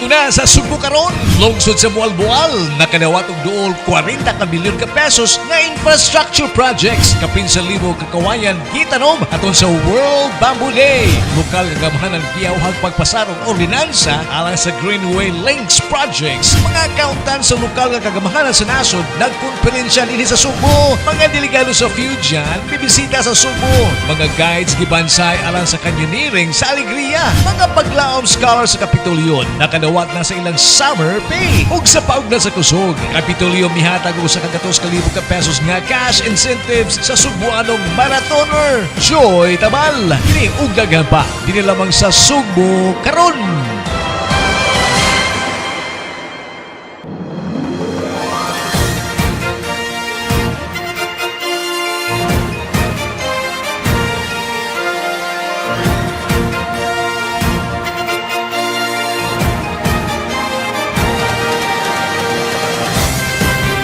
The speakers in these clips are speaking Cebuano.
Aduna sa Sugbo karon, lungsod sa Moalboal, nakadawat og duol 40 ka milyon ka pesos nga infrastructure projects kapin sa libo ka kawayan gitanom aton sa World Bamboo Day. Lokal nga gamhanan giyawhag pagpasarong ordinansa alang sa Greenway Links projects. Mga accountant sa lokal nga kagamhanan sa nasod nagkonferensya dinhi sa Sugbo. Mga delegado sa Fujian bibisita sa Sugbo. Mga guides gibansay alang sa canyoneering sa Alegria. Mga paglaom scholars sa Kapitolyo nakadawat na sa ilang summer pay ug sa paugna sa kusog. Kapitolyo mihatag og 100,000 ka pesos nga cash incentives sa Sugbuanong marathoner Joy Tabal. Kini ug daghan pa dinhi lamang sa Sugbo karon.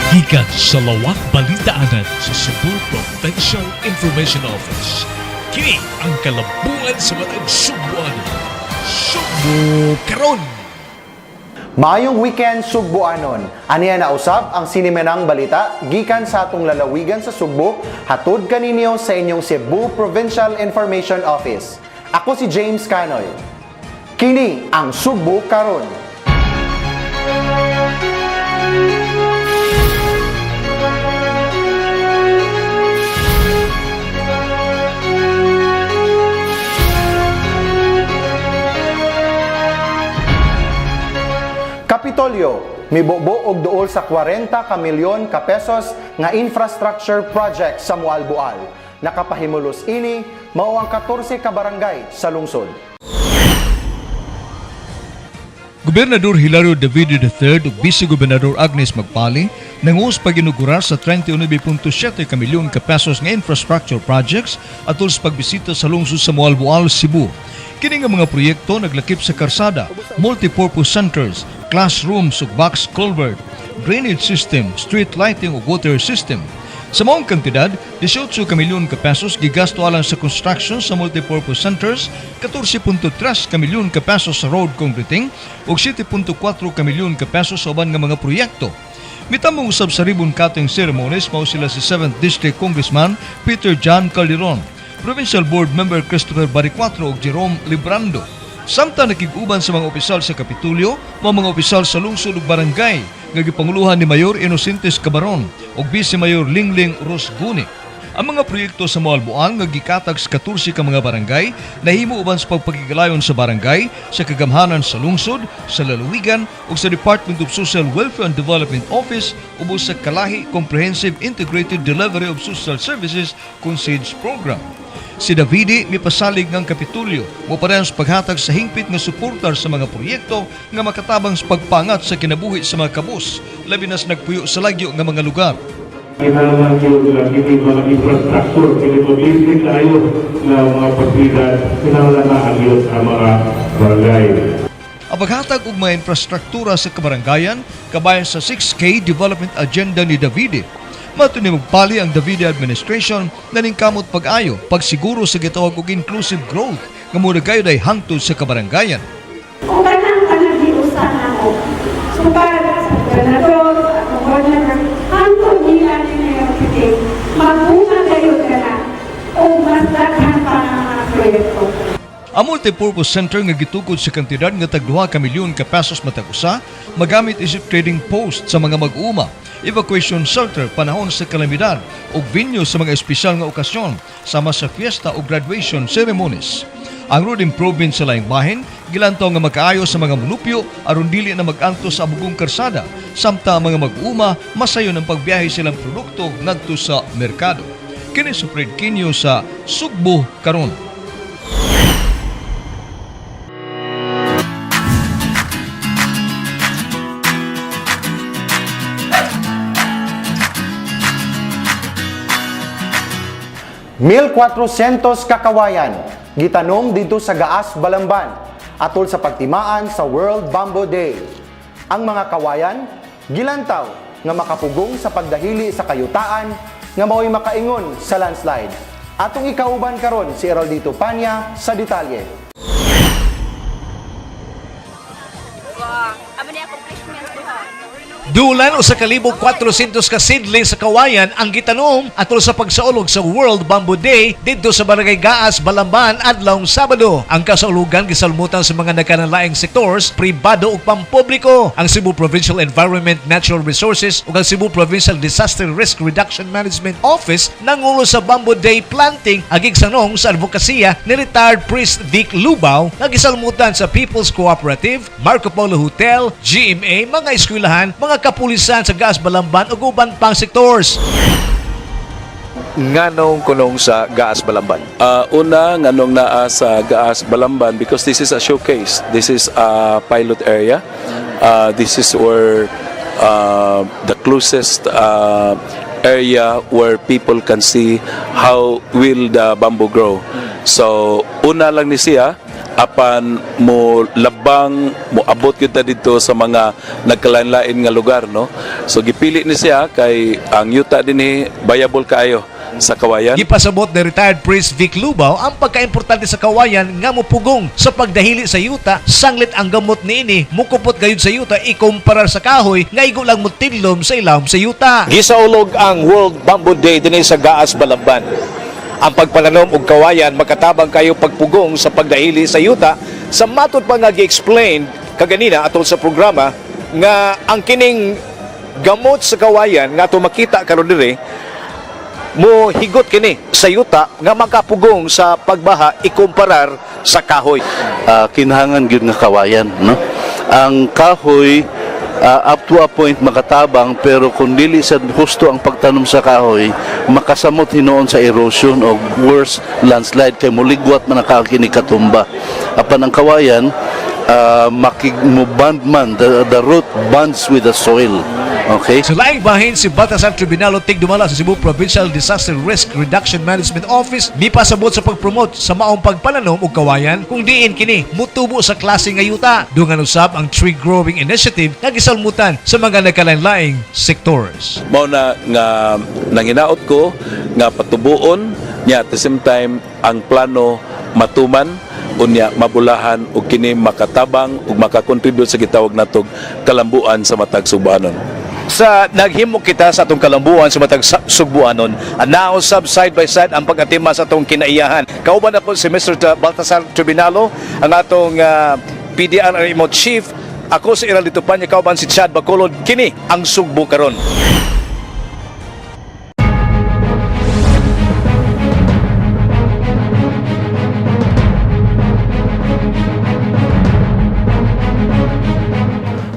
Gikan sa Lawak Balitaanan sa Cebu Provincial Information Office. Kini ang kalambuan sa matag Sugbuano. Sugbo karon. Maayong weekend, Sugboanon. Aniya na usab ang sinimenang balita gikan sa atong lalawigan sa Sugbo, hatod kaninyo sa inyong Cebu Provincial Information Office. Ako si James Canoy. Kini ang Sugbo karon. Kapitolyo, mibubo og duol sa 40 ka milyon ka pesos nga infrastructure project sa Moalboal. Nakapahimulos ini mao ang 14 ka barangay sa lungsod. Gobernador Hilario Davide III ug Vice Gobernador Agnes Magpali nangus pag-inaugurar sa 39.7 ka milyon ka pesos nga infrastructure projects atol sa pagbisita sa lungsod sa Moalboal, Cebu. Kini nga mga proyekto naglakip sa karsada, multipurpose centers, classrooms ug box culvert, drainage system, street lighting ug water system. Sa maong kantidad, 18 ka milyon ka pesos gigasto alang sa construction sa multipurpose centers, 14.3 ka milyon ka pesos sa road concreting ug 7.4 ka milyon ka pesos sa uban nga mga proyekto. Mitamong usab sa ribbon cutting ceremonies mao sila si 7th District Congressman Peter John Calderon, Provincial Board Member Christopher Baricuatro ug Jerome Librando. Samtang nakig-uban sa mga opisyal sa Kapitulyo, mga opisyal sa lungsod ug barangay nga gipanguluhan ni Mayor Inocentes Cabaron ug Vice Mayor Lingling Rosguni. Ang mga proyekto sa Moalboal nga gikatag sa 14 ka mga barangay nahimo uban sa pagpakigalayon sa barangay, sa kagamhanan sa lungsod, sa lalawigan ug sa Department of Social Welfare and Development Office ubos sa Kalahi Comprehensive Integrated Delivery of Social Services CONSIDS Program. Si Davide mipasalig ng Kapitulyo mo pa sa paghatag sa hingpit nga suportar sa mga proyekto nga makatabang sa pagpangat sa kinabuhi sa mga kabus, labi na sa nagpuyo sa lagyo nga mga lugar. Kinahanglan yun nga kini mga infrastructure, kini mabilis kaayo nga mga pasilidad, kinahanglan na agyot ang mga barangay. Ang paghatag og mga infrastruktura sa kabaranggayan kabayan sa 6K Development Agenda ni Davide. Mato ni magpali ang Davide Administration na ningkamot pag-ayo, pagsiguro sa gitawag og inclusive growth nga mura gayud ay hangtod sa kabaranggayan. O kanang panaghiusa namo. Sukad sa gobernador, sa atong board member, hangtod nila ni Mayor Kiting, magbunga kayo ka na o mas daghan pa nga mga proyekto. Ang multipurpose center nga gitukod sa kantidad nga tag 2 ka milyon ka pesos matag usa magamit isip trading post sa mga mag-uuma, evacuation shelter panahon sa kalamidad ug venue sa mga espesyal nga okasyon sama sa fiesta o graduation ceremonies. Ang road improvement sa laing bahin gilantaw nga makaayo sa mga mulupyo aron dili na mag-antos sa abugong karsada samtang ang mga mag-uuma masayon ang pagbiyahe silang produkto ngadto sa merkado. Kini si Fred Quinio sa Sugbo karon. 1,400 kakawayan gitanom dito sa Gaas, Balamban atol sa pagtimaan sa World Bamboo Day. Ang mga kawayan gilantaw nga makapugong sa pagdahili sa kayutaan nga mao'y makaingon sa landslide. Atong ikauban karon si Eraldito Panya sa detalye. Dulan 1,400 ka seedlings sa kawayan ang gitanom atol sa pagsaulog sa World Bamboo Day didto sa Barangay Gaas, Balamban adlawng Sabado. Ang kasaulugan gisalmutan sa mga nagkanalaing sektors, pribado ug pampubliko. Ang Cebu Provincial Environment Natural Resources ug ang Cebu Provincial Disaster Risk Reduction Management Office nangulo sa Bamboo Day planting agig sanong sa advokasya ni retired priest Vic Lubao nga gisalmutan sa People's Cooperative, Marco Polo Hotel, GMA, mga eskwelahan, mga kapulisan sa Gaas Balamban ug uban pang sektors. Nganong kunong sa Gaas Balamban? Una, nganong naa sa Gaas Balamban because this is a showcase. This is a pilot area. This is where the closest area where people can see how will the bamboo grow. So, una lang ni siya apan mo labang mo abot gyud ta didto sa mga nagkalain-lain nga lugar, no. So gipili ni siya kay ang yuta dinhi viable kaayo sa kawayan. Gipasabot ni retired priest Vic Lubao ang pagkaimportante sa kawayan nga mupugong sa pagdahili sa yuta, sanglit ang gamot niini mukupot gayud sa yuta ikumparar sa kahoy nga igo lang motinlom sa ilawom sa yuta. Gisaulog ang World Bamboo Day dinhi sa Gaas Balamban. Ang pagpananom og kawayan makatabang kayo pagpugong sa pagdahili sa yuta sa matud pa nga gi-explain kaganina atol sa programa nga ang kining gamot sa kawayan nga ato makita karon diri mo higot kini sa yuta nga makapugong sa pagbaha ikumparar sa kahoy. Kinahanglan gyud nga kawayan, no. Ang kahoy, up to a point makatabang, pero kung dili sad husto ang pagtanom sa kahoy, makasamot hinuon sa erosion o worse, landslide, kay muligwat man ang kini katumba. Apan ang kawayan, makig mo bond man, the root bonds with the soil, okay. Sa laing bahin, si Baltasar Tribunalo tigdumala sa Cebu Provincial Disaster Risk Reduction Management Office mipasabot sa pagpromote sa maong pagpananom og kawayan kung diin kini mutubo sa klase nga yuta. Dungan usab ang tree growing initiative nga gisalmutan sa mga nagkalain-laing sectors. Mao na nga nanginaot ko nga patubuon niya, at the same time ang plano matuman, unya mabulahan ug kini makatabang ug makakontribute sa gitawag natog kalambuan sa matag Sugbuanon. Sa naghimo kita sa atong kalambuan sa matag Sugbuanon, now sub side by side ang pag-atima sa atong kinaiyahan. Kauban ako si Mr. Baltasar Tribunalo, ang atong PDRRMO Chief. Ako si Iral Litupanya, kauban si Chad Bacolod. Kini ang Sugbo Karon.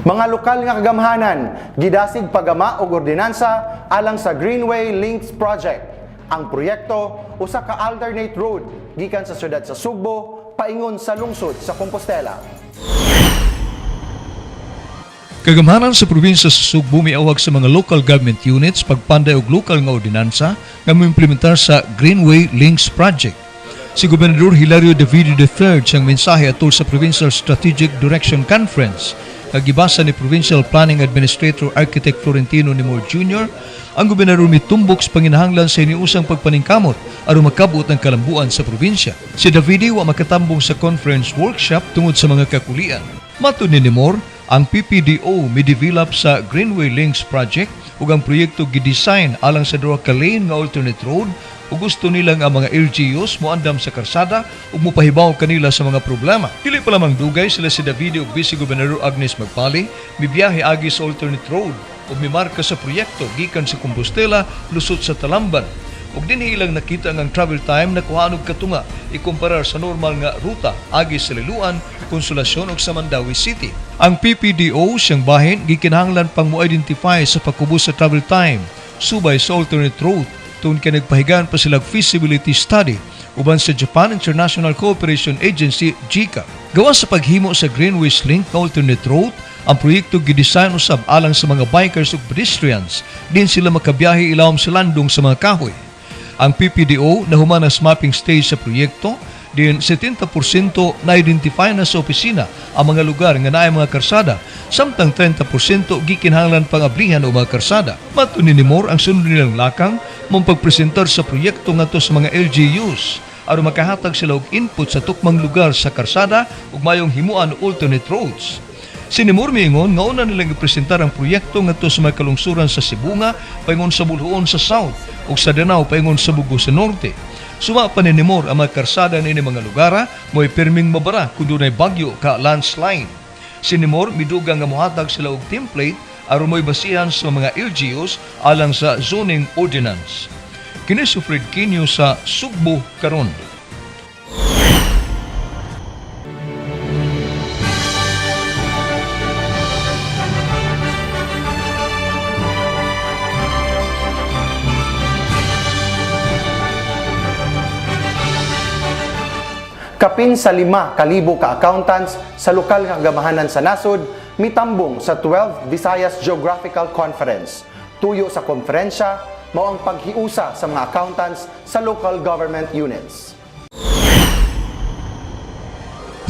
Mga lokal nga kagamhanan, gidasig paggama og ordinansa alang sa Greenway Links Project. Ang proyekto usa ka alternate road gikan sa syudad sa Sugbo paingon sa lungsod sa Compostela. Kagamhanan sa probinsya sa Sugbo miawag sa mga local government units pagpanday og lokal nga ordinansa nga moimplementar sa Greenway Links Project. Si Gobernador Hilario Davide III siyang mensahe atol sa Provincial Strategic Direction Conference nga gibasa ni Provincial Planning Administrator Architect Florentino Nimor Jr. Ang gobernador mitumbok sa panginahanglan sa iniusang pagpaningkamot aron makabot ang kalambuan sa probinsya. Si Davide wa makatambong sa conference workshop tungod sa mga kakulian. Matod ni Nimor, ang PPDO mi-develop sa Greenway Links Project ug ang proyekto gidesign alang sa duha ka lane nga alternate road ug gusto nila nga ang mga LGUs moandam sa karsada ug mopahibaw kanila sa mga problema. Dili pa lamang dugay, sila si Davide ug Vice Gobernador Agnes Magpali mibiyahe agi sa alternate road ug mimarka sa proyekto gikan sa Compostela lusot sa Talamban. Ug dinhi ilang nakita nga ang travel time nakuhaan og katunga ikumparar sa normal nga ruta agi sa Liloan, Consolacion ug sa Mandaue City. Ang PPDO siyang bahin gikinahanglan pang mo-identify sa pagkubos sa travel time subay sa alternate route tungod kay nagpahigan pa sila feasibility study uban sa Japan International Cooperation Agency, JICA. Gawas sa paghimo sa Greenways Link na alternate route, ang proyekto gidesign usab alang sa mga bikers ug pedestrians din sila makabiyahe ilawom sa landong sa mga kahoy. Ang PPDO nahuman ang mapping stage sa proyekto, din 70% na-identify na sa opisina ang mga lugar nga naay mga karsada, samtang 30% gikinahanglan pang ablihan og mga karsada. Matod ni Nimor, ang sunod nilang lakang mao pagpresentar sa proyekto ngadto sa mga LGUs aron makahatag sila og input sa tukmang lugar sa karsada ug mayong himuan alternate roads. Si Nemor miingon nga una nilang ipresentar ang proyekto ngadto sa mga kalungsuran sa Sibonga paingon sa Boljoon sa South ug sa Danao paingon sa Bogo sa Norte. Suma pa ni Nemor, ang mga karsada niini mga lugar mo'y pirming mabara kung dunay bagyo ka landslide. Si Nemor midugang nga mohatag sila og template aron mo'y basihan sa mga LGUs alang sa zoning ordinance. Kini si Fred Quinio sa Sugbo Karon. Kapin sa 5,000 ka accountants sa lokal nga kagamahanan sa nasod mitambong sa 12 Visayas Geographical Conference. Tuyo sa konferensya mao ang paghiusa sa mga accountants sa local government units.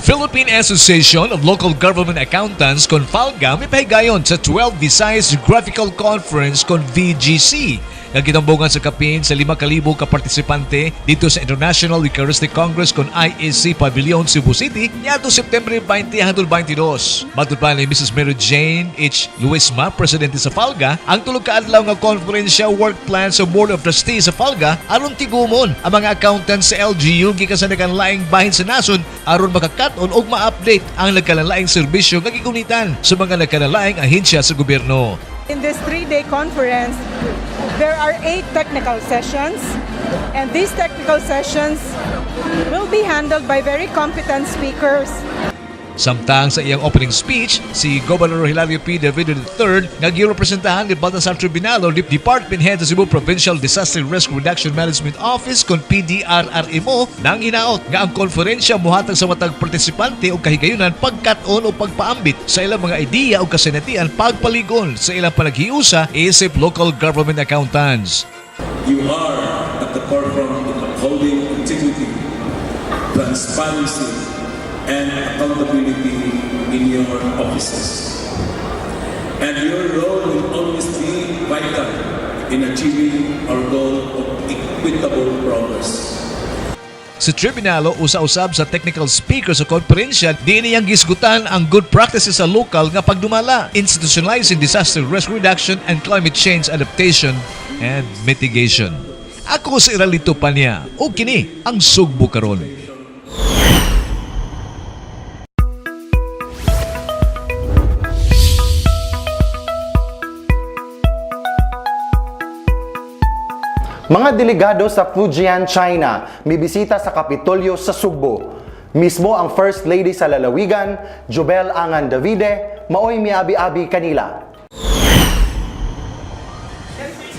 Philippine Association of Local Government Accountants kon FALGA mipahigayon sa 12 Visayas Geographical Conference kon VGC nga gitambongan sa kapin sa 5,000 ka partisipante dito sa International Eucharistic Congress kon IEC Pavilion, Cebu City, niadto September 20 hangtod 22. Matud pa ni Mrs. Mary Jane H. Luisma, presidente sa FALGA, ang 3 ka adlaw nga konferensya work plan sa Board of Trustees sa FALGA aron tigumon ang mga accountants sa LGU gikan sa nagkalaing bahin sa nasod aron makakat-on og ma-update ang nagkalalaing serbisyo nga gigunitan sa mga nagkalalaing ahensya sa gobyerno. In this 3-day conference, there are eight technical sessions, and these technical sessions will be handled by very competent speakers. Samtang sa iyang opening speech, si Governor Hilario P. Davido III nga girepresentahan ni Baltasar Tribunalo, Department Head sa Cebu Provincial Disaster Risk Reduction Management Office kon PDRRMO, nang hinaot nga ang konferensya mohatag sa matag partisipante og kahigayunan pagkat-on o pagpaambit sa ilang mga ideya o kasinatian pagpaligon sa ilang panaghiusa isip local government accountants. You are at the forefront in upholding integrity, transparency, and accountability in your offices. And your role will always be vital in achieving our goal of equitable progress. Sa Tribunalo, usa-usab sa technical speaker sa konferensya, di niyang gisgutan ang good practices sa lokal nga pagdumala, institutionalizing disaster risk reduction and climate change adaptation and mitigation. Ako si Iralito Panya, o kini ang Sugbo Karon. Mga delegado sa Fujian, China, mibisita sa Kapitolyo sa Sugbo. Mismo ang First Lady sa lalawigan, Jobel Angan Davide, maoy miabi-abi kanila.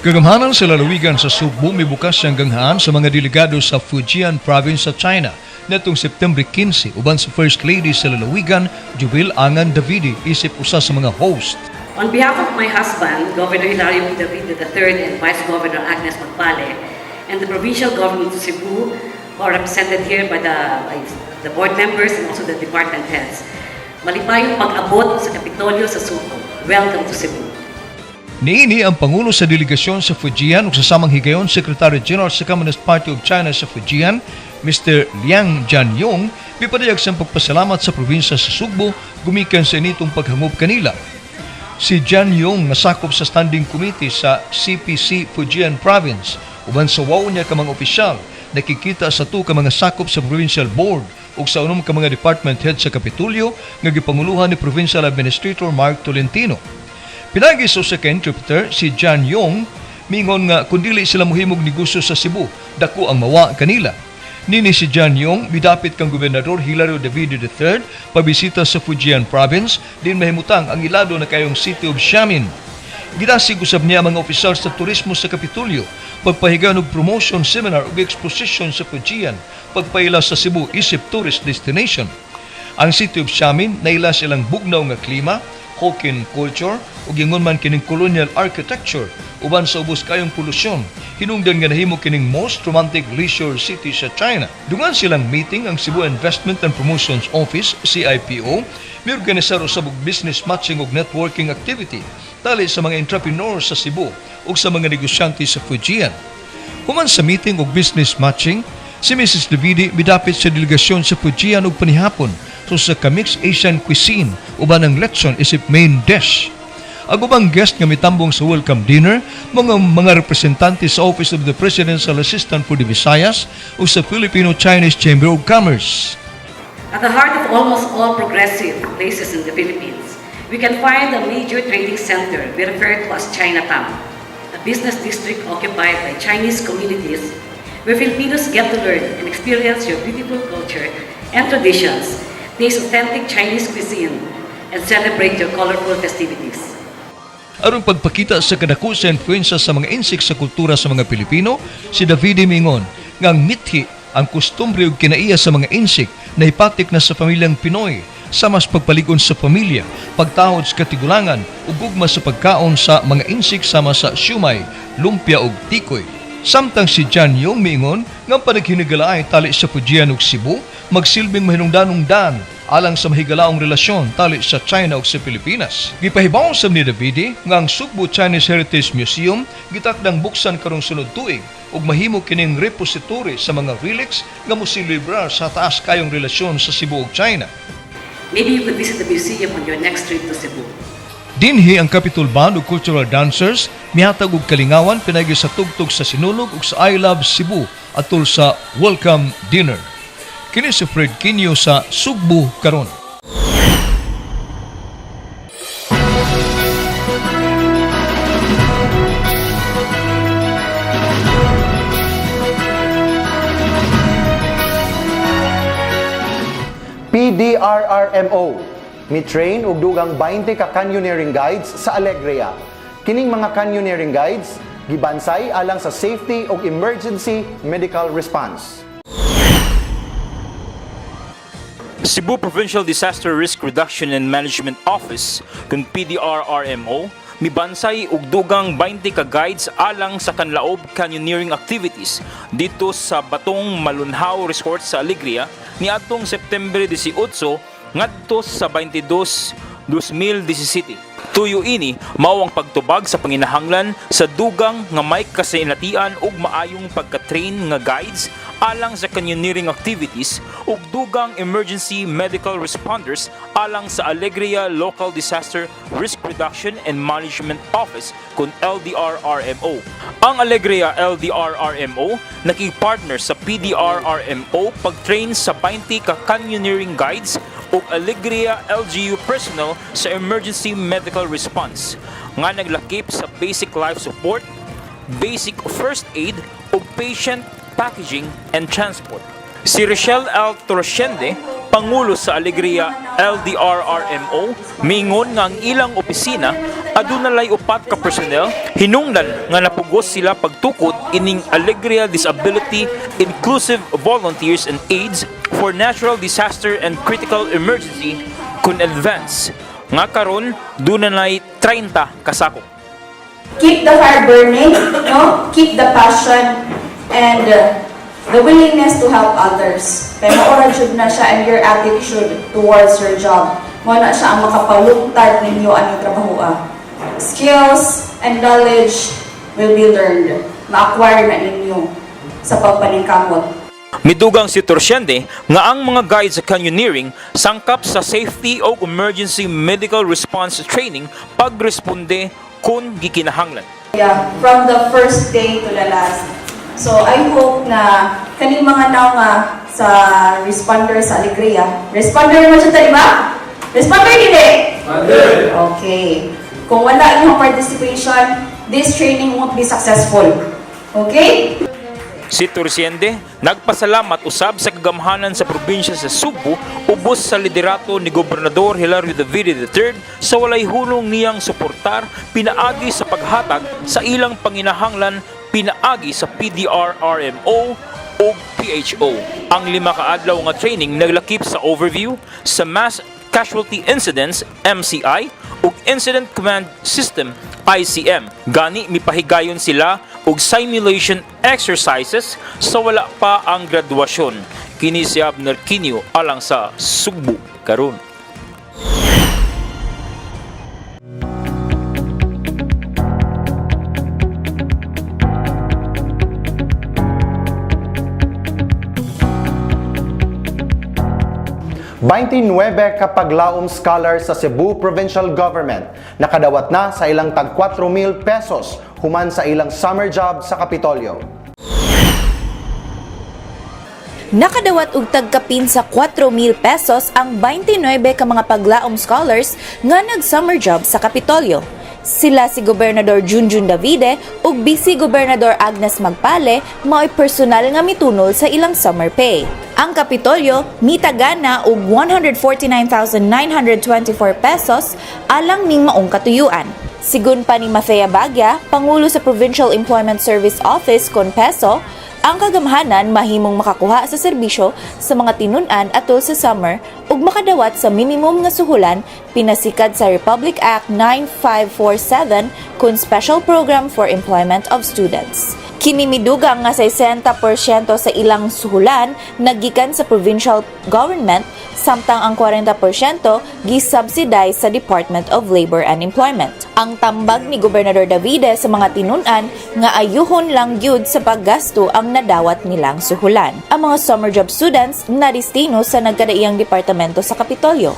Kagamhanan sa lalawigan sa Sugbo mibukas siyang ganghaan sa mga delegado sa Fujian Province sa China netong September 15 uban sa First Lady sa lalawigan, Jubil Angan Davide, isip usa sa mga host. On behalf of my husband, Governor Hilario P. Davide III and Vice Governor Agnes Magpale, and the provincial government of Cebu, who are represented here by the board members and also the department heads, malipayong pag-abot sa Kapitolyo sa Sugbo. Welcome to Cebu. Niini ang Pangulo sa delegasyon sa Fujian ug sa samang higayon Secretary General sa Communist Party of China sa Fujian, Mr. Liang Jianyong, mipadayag sa pagpasalamat sa probinsya sa Sugbo gumikan sa initong paghangop kanila. Si Jianyong nga sakop sa Standing Committee sa CPC Fujian Province uban sa 8 niya ka mga opisyal nakikita sa 2 ka mga sakop sa Provincial Board ug sa 6 ka mga department head sa Kapitolyo nga gipanguluhan ni Provincial Administrator Mark Tolentino. Pinagi sa usa ka interpreter, si Jianyong mingon nga kung dili sila mohimog negosyo sa Cebu, dako ang mawa kanila. Nini si Jianyong midapit kang Gobernador Hilario Davide III pabisita sa Fujian Province din mahimutang ang ilado na kayong City of Xiamen. Gidasig usab niya mga opisyal sa turismo sa Kapitolyo, pagpahigayon og promotion seminar ug exposition sa Fujian, pagpaila sa Cebu isip tourist destination. Ang City of Xiamen naila silang bugnaw nga klima, Hokkien culture ug ingon man kining colonial architecture uban sa ubos kayong polusyon. Hinungdan nga nahimo kining most romantic leisure city sa China. Dungan silang meeting, ang Cebu Investment and Promotions Office CIPO miorganisar usab og business matching ug networking activity tali sa mga entrepreneurs sa Cebu ug sa mga negosyante sa Fujian. Human sa meeting og business matching, si Mrs. Davide midapit sa delegasyon sa Fujian og panihapon so sa Kamix Asian Cuisine. uban ang lechon isip main dish. Ang ubang guest nga mitambong sa welcome dinner, mga representante sa Office of the Presidential Assistant for the Visayas o sa Filipino-Chinese Chamber of Commerce. At the heart of almost all progressive places in the Philippines, we can find a major trading center we refer to as Chinatown, a business district occupied by Chinese communities where Filipinos get to learn and experience your beautiful culture and traditions, taste authentic Chinese cuisine, and celebrate your colorful festivities. Aron pagpakita sa kadako sa influensya sa mga Insik sa kultura sa mga Pilipino, si Davide mingon nga ang mithi, ang kustumbre ug kinaiya sa mga Insik na ipatik na sa pamilyang Pinoy sa mas pagpaligon sa pamilya, pagtahod sa katigulangan ug gugma sa pagkaon sa mga Insik sama sa siomai, lumpia ug tikoy. Samtang si John Yung miingon nga ang panaghinigalaay tali sa Fujian ug Cebu magsilbing mahinungdanong daan alang sa mahigalaong relasyon tali sa China ug sa Pilipinas. Gipahibaw sa ni Davide nga ang Sugbo Chinese Heritage Museum gitakdang buksan karong sunod tuig ug mahimo kining repository sa mga relics nga mosilibrar sa taas kayong relasyon sa Cebu ug China. Maybe you could visit the museum on your next trip to Cebu. Dinhi ang Capitol Band ug Cultural Dancers mihatag og kalingawan pinaagi sa tugtog sa Sinulog ug sa I Love Cebu atol sa Welcome Dinner. Kini si Fred Quinio sa Sugbo Karon. PDRRMO mi-train og dugang 20 ka canyoneering guides sa Alegria. Kining mga canyoneering guides gibansay alang sa safety ug emergency medical response. Cebu Provincial Disaster Risk Reduction and Management Office kun PDRRMO mibansay og dugang 20 ka guides alang sa kanlaob canyoneering activities dito sa Batong Malunhaw Resort sa Alegria niadtong September 18 ngadto sa 22, 2017. Tuyo ini mao ang pagtubag sa panginahanglan sa dugang nga may kasinatian ug maayong pagka-train nga guides alang sa canyoneering activities ug dugang emergency medical responders alang sa Alegria Local Disaster Risk Reduction and Management Office kun LDRRMO. Ang Alegria LDRRMO nakigpartner sa PDRRMO pag-train sa 20 ka canyoneering guides ug Alegria LGU personnel sa emergency medical response nga naglakip sa basic life support, basic first aid ug patient packaging and transport. Si Rochelle L. Torciende, Pangulo sa Alegria LDRRMO, mingon nga ang ilang opisina aduna lay upat ka personnel hinungdan nga napugos sila pagtukod ining Alegria Disability Inclusive Volunteers and Aids for Natural Disaster and Critical Emergency kun advance nga karon dunay 30 kasako. Keep the fire burning, no? Keep the passion and the willingness to help others. Kaya mao ra jud na siya and your attitude towards your job. Mao na siya ang makapalungtad ninyo aning trabahoa. Skills and knowledge will be learned. Ma-acquire na ninyo sa pagpaningkamot. Midugang si Torciende nga ang mga guides sa canyoneering sangkap sa safety o emergency medical response training pagresponde kung gikinahanglan. Yeah, from the first day to the last. So I hope na kaning mga now nga sa responder sa Alegria. Responder naman siya, di ba? Responder dili? Okay. Kung wala inyong participation, this training won't be successful. Okay? Si Torciende nagpasalamat usab sa kagamhanan sa probinsya sa Sugbo ubos sa liderato ni Gobernador Hilario Davide III sa walay hulong niyang suportar pinaagi sa paghatag sa ilang panginahanglan pinaagi sa PDRRMO ug PHO. Ang 5 ka adlaw nga training naglakip sa overview sa Mass Casualty Incidents MCI ug Incident Command System ICM. Gani mipahigayon sila og simulation exercises sa wala pa ang graduasyon. Kini si Abner Quinio alang sa Sugbo Karon. 29 ka paglaom scholar sa Cebu Provincial Government nakadawat na sa ilang tag 4,000 pesos human sa ilang summer job sa Kapitolyo. Nakadawat og tagkapin sa 4,000 pesos ang 29 ka mga paglaom scholars nga nag-summer job sa Kapitolyo. Sila si Gobernador Junjun Davide ug Vice Gobernador Agnes Magpale, mao'y personal nga mitunol sa ilang summer pay. Ang Kapitolyo mitagana og 149,924 pesos alang ning maong katuyuan. Sigun pa ni Mathea Bagya, Pangulo sa Provincial Employment Service Office kon PESO, ang kagamhanan mahimong makakuha sa serbisyo sa mga tinun-an atol sa summer ug makadawat sa minimum nga suhulan pinasikad sa Republic Act 9547 kun Special Program for Employment of Students. Kini midugang nga 60% sa ilang suhulan nagikan sa provincial government, samtang ang 40% gisubsidize sa Department of Labor and Employment. Ang tambag ni Gobernador Davide sa mga tinun-an nga ayuhon lang gyud sa paggasto ang nadawat nilang suhulan. Ang mga summer job students nadistino sa nagkadaiyang departamento sa Kapitolyo.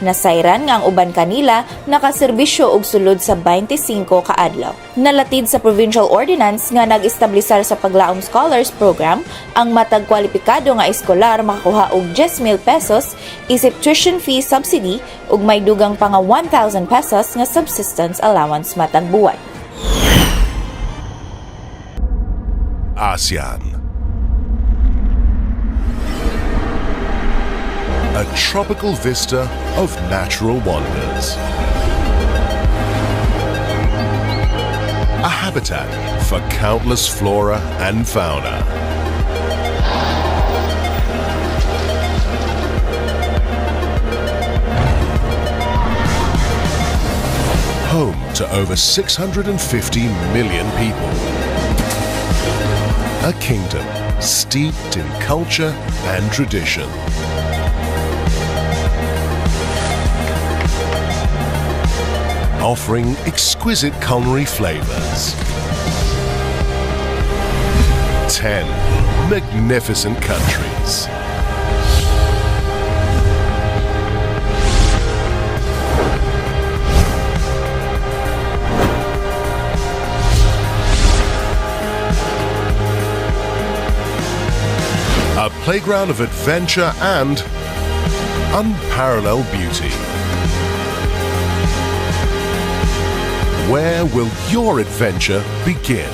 Nasayran nga ang uban kanila nakaserbisyo og sulod sa 25 ka adlaw. Nalatid sa provincial ordinance nga nag-establisar sa Paglaom Scholars Program, ang matag kwalipikado nga eskolar makakuha og 10,000 pesos isip tuition fee subsidy ug may dugang pa nga 1,000 pesos nga subsistence allowance matag buwan. ASEAN. A tropical vista of natural wonders. A habitat for countless flora and fauna. Home to over 650 million people. A kingdom steeped in culture and tradition. Offering exquisite culinary flavors. 10 magnificent countries. A playground of adventure and unparalleled beauty. Where will your adventure begin?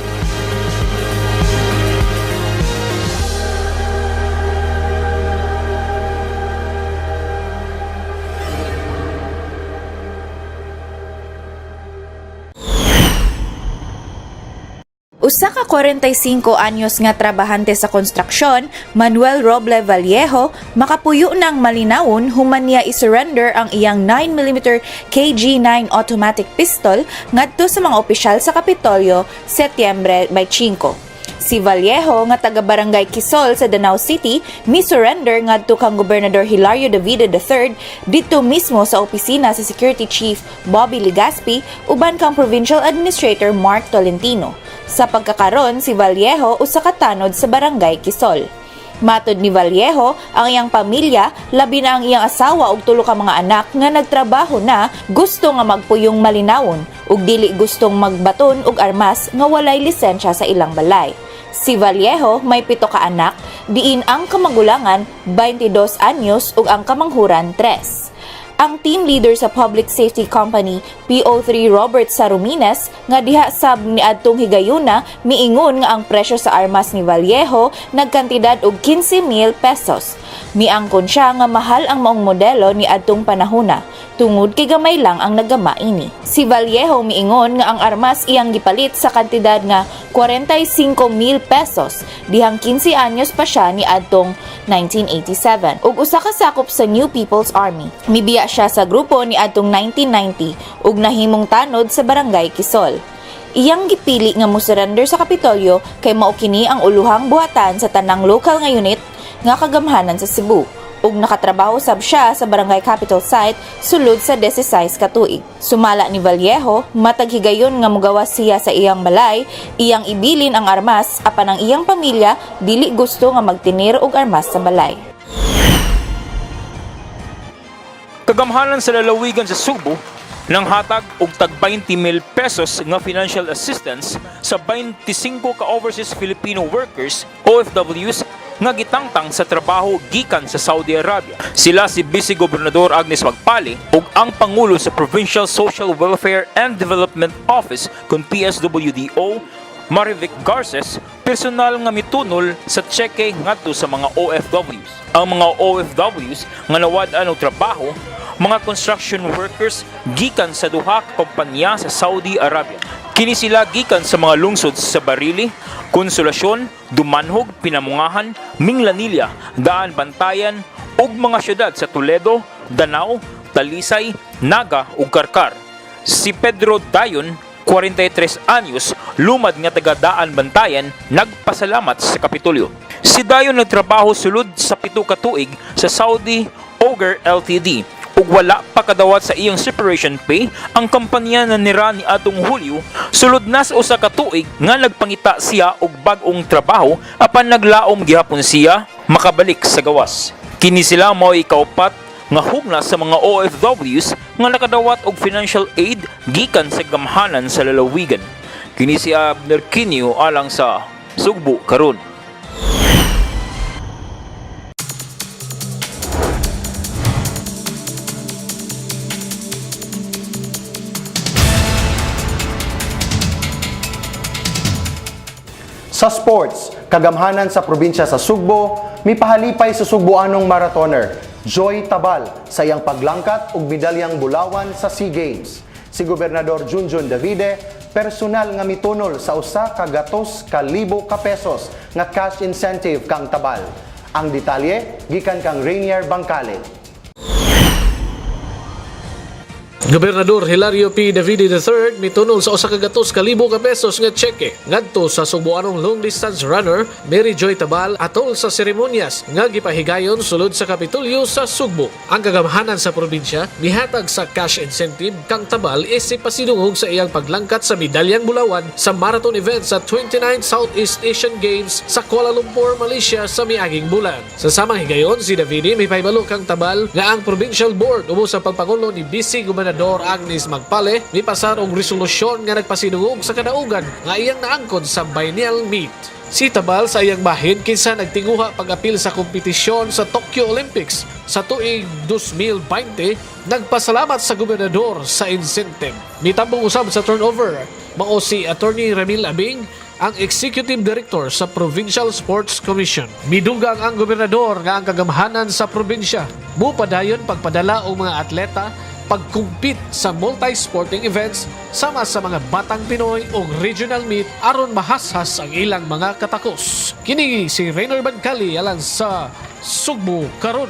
Usa ka 45 anyos nga trabahante sa konstruksyon, Manuel Roble Vallejo, makapuyo ng malinawon human niya i-surrender ang iyang 9mm KG9 automatic pistol ngadto sa mga opisyal sa Kapitolyo Setyembre 5. Si Vallejo nga taga Barangay Kisol sa Danao City mi-surrender ngadto kang Gobernador Hilario Davide III didto mismo sa opisina sa Security Chief Bobby Legaspi uban kang Provincial Administrator Mark Tolentino. Sa pagkakaron, si Vallejo usa ka tanod sa Barangay Kisol. Matod ni Vallejo, ang iyang pamilya, labi na ang iyang asawa ug tulo ka mga anak nga nagtrabaho na, gusto nga magpuyong malinawon ug dili gustong magbaton og armas nga walay lisensya sa ilang balay. Si Vallejo may 7 ka anak, diin ang kamagulangan 22 anyos ug ang kamanghuran 3. Ang team leader sa Public Safety Company PO3 Robert Sarumines nga diha sab niadtong higayuna miingon nga ang presyo sa armas ni Vallejo nagkantidad og 15,000 pesos. Miangkon siya nga mahal ang maong modelo ni adtong panahona tungod kay gamay lang ang naggama ini. Si Vallejo miingon nga ang armas iyang gipalit sa kantidad nga 45,000 pesos dihang 15 anyos pa siya ni adtong 1987 ug usa ka sakop sa New People's Army. Mibiya siya sa grupo ni adtong 1990 ug nahimong tanod sa Barangay Kisol. Iyang gipili nga mo-surrender sa Kapitolyo kay mao kini ang uluhang buhatan sa tanang lokal nga unit nga kagamhanan sa Cebu ug nakatrabaho sab siya sa Barangay Capitol Site sulod sa 16 ka tuig. Sumala ni Vallejo, matag higayon nga mogawas siya sa iyang balay, iyang ibilin ang armas apan ang iyang pamilya dili gusto nga magtinir og armas sa balay. Kagamhanan sa lalawigan sa Sugbo nanghatag og tag 20 mil pesos nga financial assistance sa 25 ka overseas Filipino workers, OFWs, nga gitangtang sa trabaho gikan sa Saudi Arabia. Sila si Vice Gobernador Agnes Magpali ug ang Pangulo sa Provincial Social Welfare and Development Office kun PSWDO, Marivic Garces, personal nga mitunol sa tseke ngadto sa mga OFWs. Ang mga OFWs nga nawad-an og trabaho, mga construction workers gikan sa duha ka kompanya sa Saudi Arabia. Kini sila gikan sa mga lungsod sa Barili, Consolacion, Dumanjug, Pinamungajan, Minglanilla, Daan Bantayan ug mga syudad sa Toledo, Danao, Talisay, Naga ug Carcar. Si Pedro Dayon, 43 anyos, lumad nga taga Daan Bantayan, nagpasalamat sa Kapitolyo. Si Dayon nagtrabaho sulod sa 7 ka tuig sa Saudi Oger Ltd ug wala pa kadawat sa iyang separation pay ang kompanya na nira ni atong Hulyo. Sulod na sa 1 ka tuig nga nagpangita siya og bag-ong trabaho, apan naglaom gihapon siya makabalik sa gawas. Kini sila mao'y ikaupat nga hugna sa mga OFWs nga nakadawat og financial aid gikan sa gamhanan sa lalawigan. Kini si Abner Quinio alang sa Sugbo Karon. Sa sports, kagamhanan sa probinsya sa Sugbo, mipahalipay sa Sugboanong marathoner, Joy Tabal, sa iyang paglangkat og medalyang bulawan sa SEA Games. Si Gobernador Junjun Davide, personal nga mitunol sa 100,000 ka pesos nga cash incentive kang Tabal. Ang detalye gikan kang Rainier Bangkale. Gobernador Hilario P. Davide III mitunol sa 100,000 ka pesos nga tseke ngadto sa Sugboanong long distance runner Mary Joy Tabal atol sa seremonyas nga gipahigayon sulod sa Kapitolyo sa Sugbo. Ang kagamhanan sa probinsya mihatag sa cash incentive kang Tabal isip pasidungog sa iyang paglangkat sa medalyang bulawan sa marathon event sa 29 Southeast Asian Games sa Kuala Lumpur, Malaysia sa miaging bulan. Sa samang higayon, si Davide mipahibalo kang Tabal nga ang provincial board ubo sa pagpangulo ni Vice Gobernador Agnes Magpale mipasar og resolusyon nga nagpasidungog sa kadaugan nga iyang naangkon sa biennial meet. Si Tabal sa iyang bahin, kinsa nagtinguha pag-apil sa kompetisyon sa Tokyo Olympics sa tuig 2020, nagpasalamat sa gobernador sa incentive. Mitambong usab sa turnover mao si Attorney Ramil Abing, ang Executive Director sa Provincial Sports Commission. Midugang ang gobernador nga ang kagamhanan sa probinsya mupadayon pagpadala og mga atleta pag-compete sa multi-sporting events sama sa mga Batang Pinoy o regional meet aron mahashas ang ilang mga katakos. Kini si Rainer Bancali alang sa Sugbo Karon.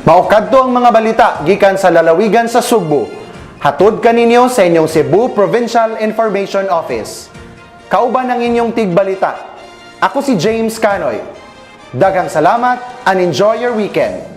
Mao kadto ang mga balita gikan sa lalawigan sa Sugbo. Hatod kaninyo sa inyong Cebu Provincial Information Office. Kauban ang inyong tigbalita. Ako si James Canoy. Daghang salamat and enjoy your weekend.